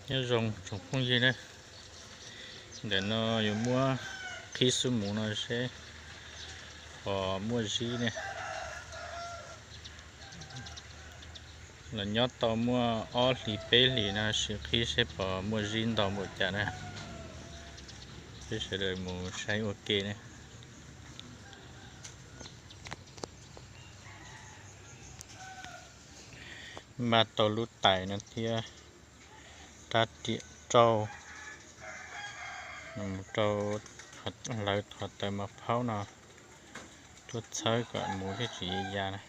Nyob zoo tsoom phooj ywg na, ntawm no yuav muab qhib xub mus no seb ho muaj zib ne. Los nyob tau muaj ob hlis peb hlis no sim qhib seb puas muaj zib ntau npaum cas na. Peb sawv daws mus saib ua ke ne. Npaj tau lub tais no thiab rab riam rauj, mus rau hlawv thov taws mas phaub no tuaj txhawb kom mus thiaj tsis ya ya na.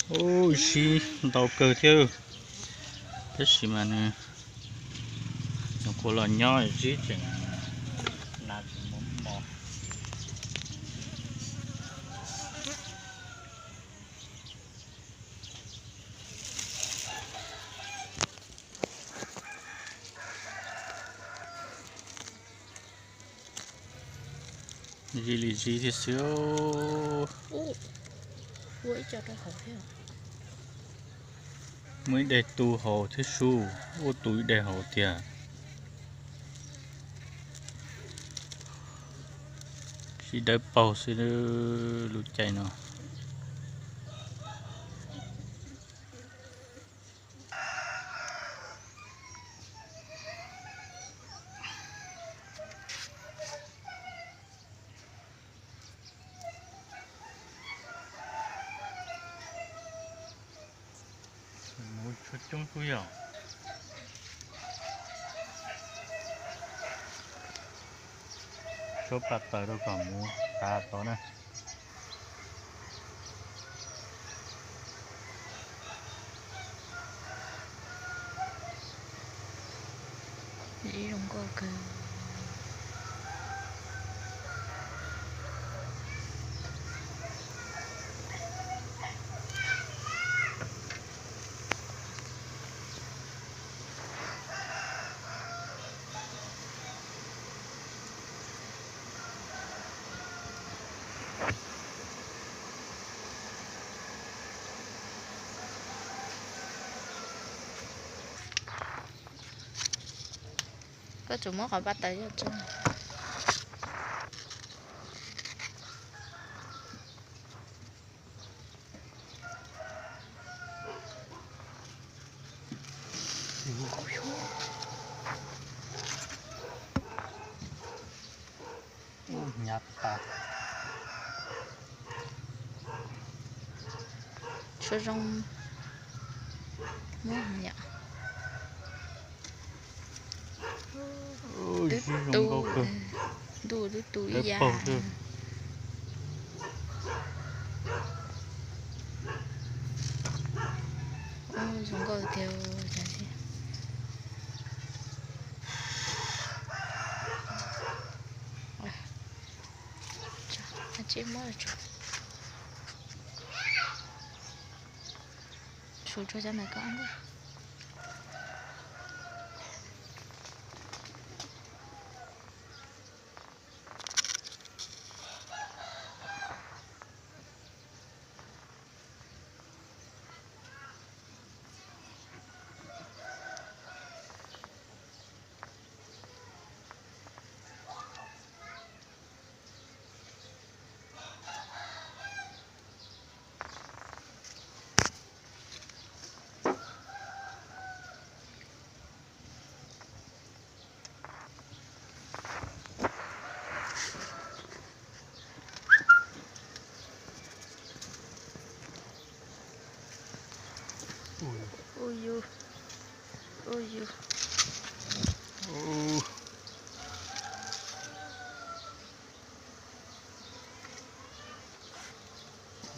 Ub, zib ntau kawg thiab, tab sis mas nws nyuam qhuav los nyob zib tseem na tsis muaj mov. Zib li zib thiab xwb. Muaj ib daim tu hauv thiab sub, ua tu ib daim hauv tiag. Sib dawb paug xwb lub caij no. Muv tshuav coob kub yog. Tshuav paj taws rau kom muv tas tod na. Zoo nkauj kawg. Koj tsum muab qhov paj taws coj tso. Hnyav tas. Tshuav zoo muab yom. Twb tu, ntuj twb tu ib yam. Zoo nkauj tiag. Tseb muab tsum tshuav cov ntawm ko.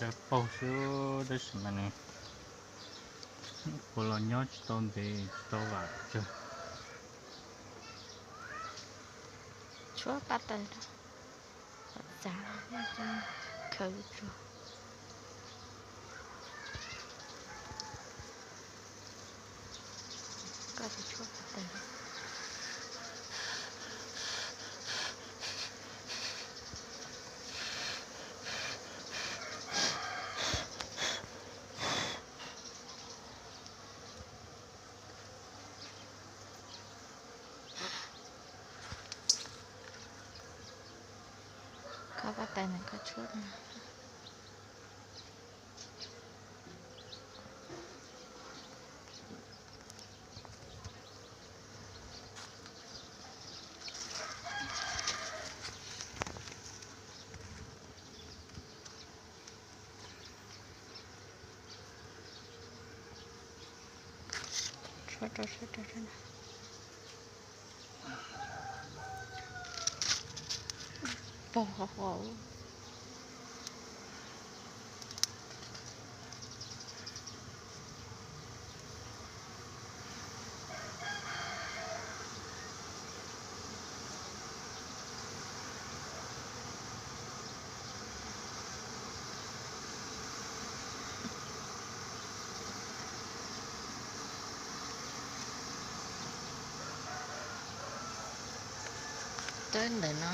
Dav paug xwb tab sis mas nws ua los nyob tsis tau ntev tsis tau vam tsawg. Tshuab paj taws, txav khaws tsuag. Koj tus tshuab paj taws. Koj paj taws ntawm koj tshuab. Pog qhov qhov. Tawb ntawm no.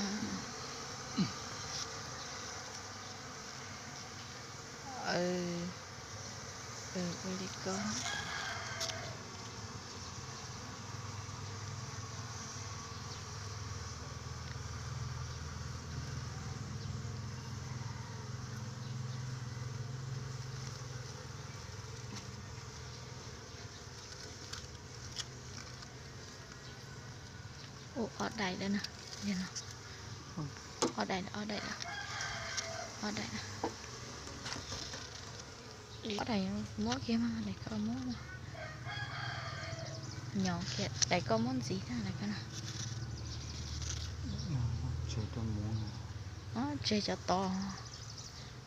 Ua li ko. Ua ob daim lawm na. Ob daim, ob daim, ob daim. Ob daim muab kiag mas, daim ko muab. Nyo kiag, daim ko muab ntxiv na, daim ko na. Tseg cov tod.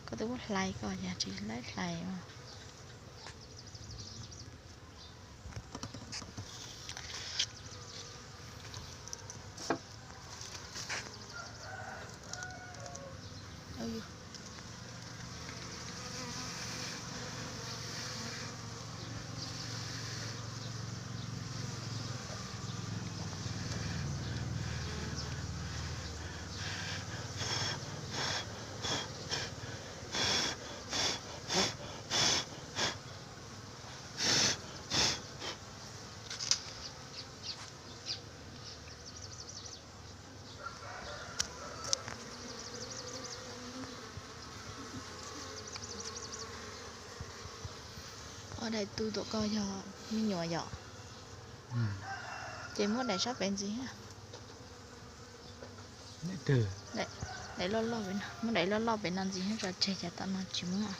Koj twb muab hlais koj yog tsis laib hlais os. Ob daim tub tom koj yog me nyuam yom? Ces muab daim sab pem ntxiv. Daim loj loj pem no, muab daim loj loj pem no ntxiv, tso tseg cov tom no tsis muab.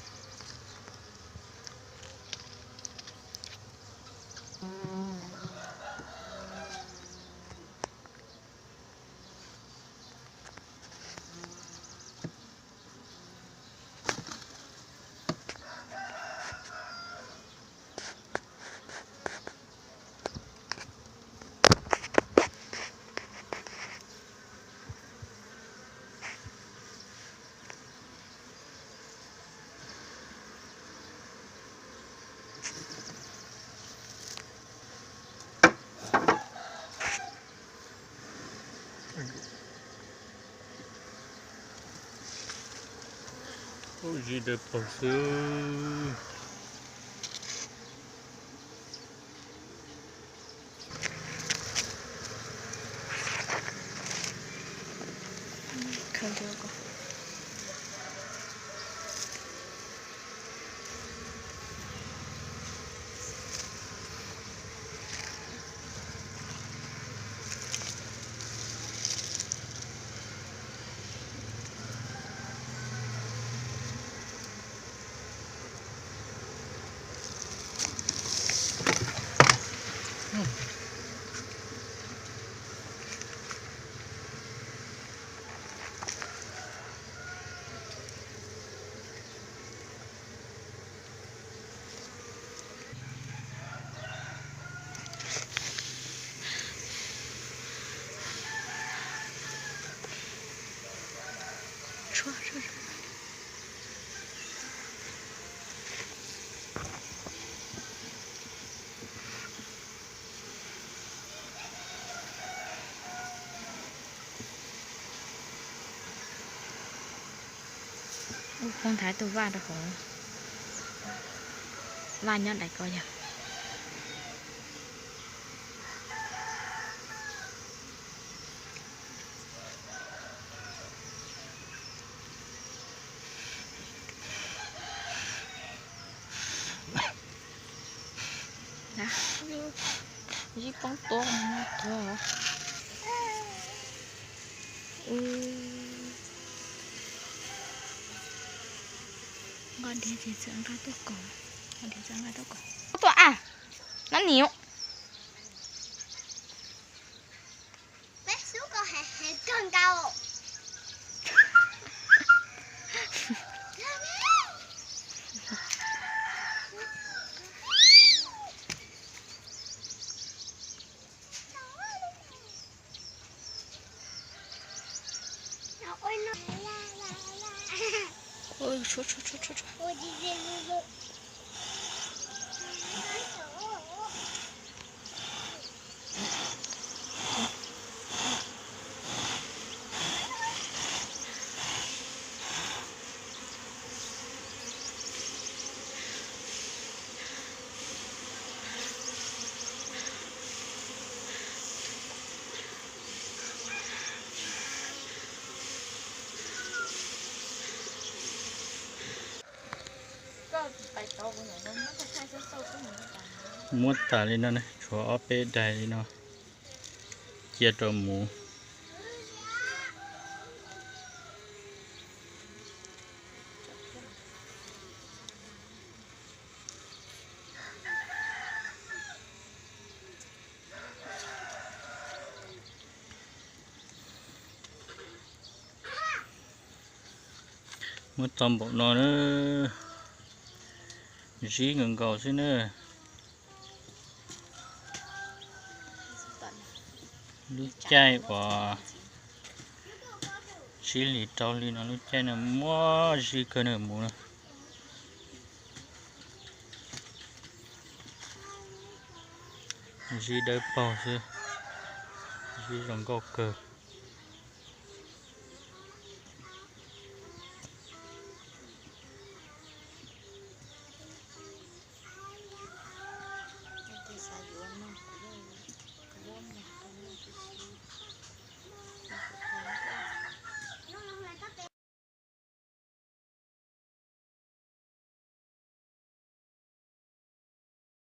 Ub, zib dawb paug xwb. Poob thaiv tus vaj rau hauv, vaj nyob daim ko yog. Zib poob tuab tuag. Nqa diav ces txawm nqa tuaj kom, nqa diav txawm nqa tuaj kom. Tuaj a, nab niam. Peb xub ko heev heev kawg nkaus. Muab tas li no ne, tshuav ob peb daim li no cia rau mus. Muab tau npaum no na, zib nkaus nkaus xwb na. Lub caij uas tsib hlis rau hli no lub caij no muaj zib kawg na mus na. Zib dawb paug xwb, zib zoo nkauj kawg.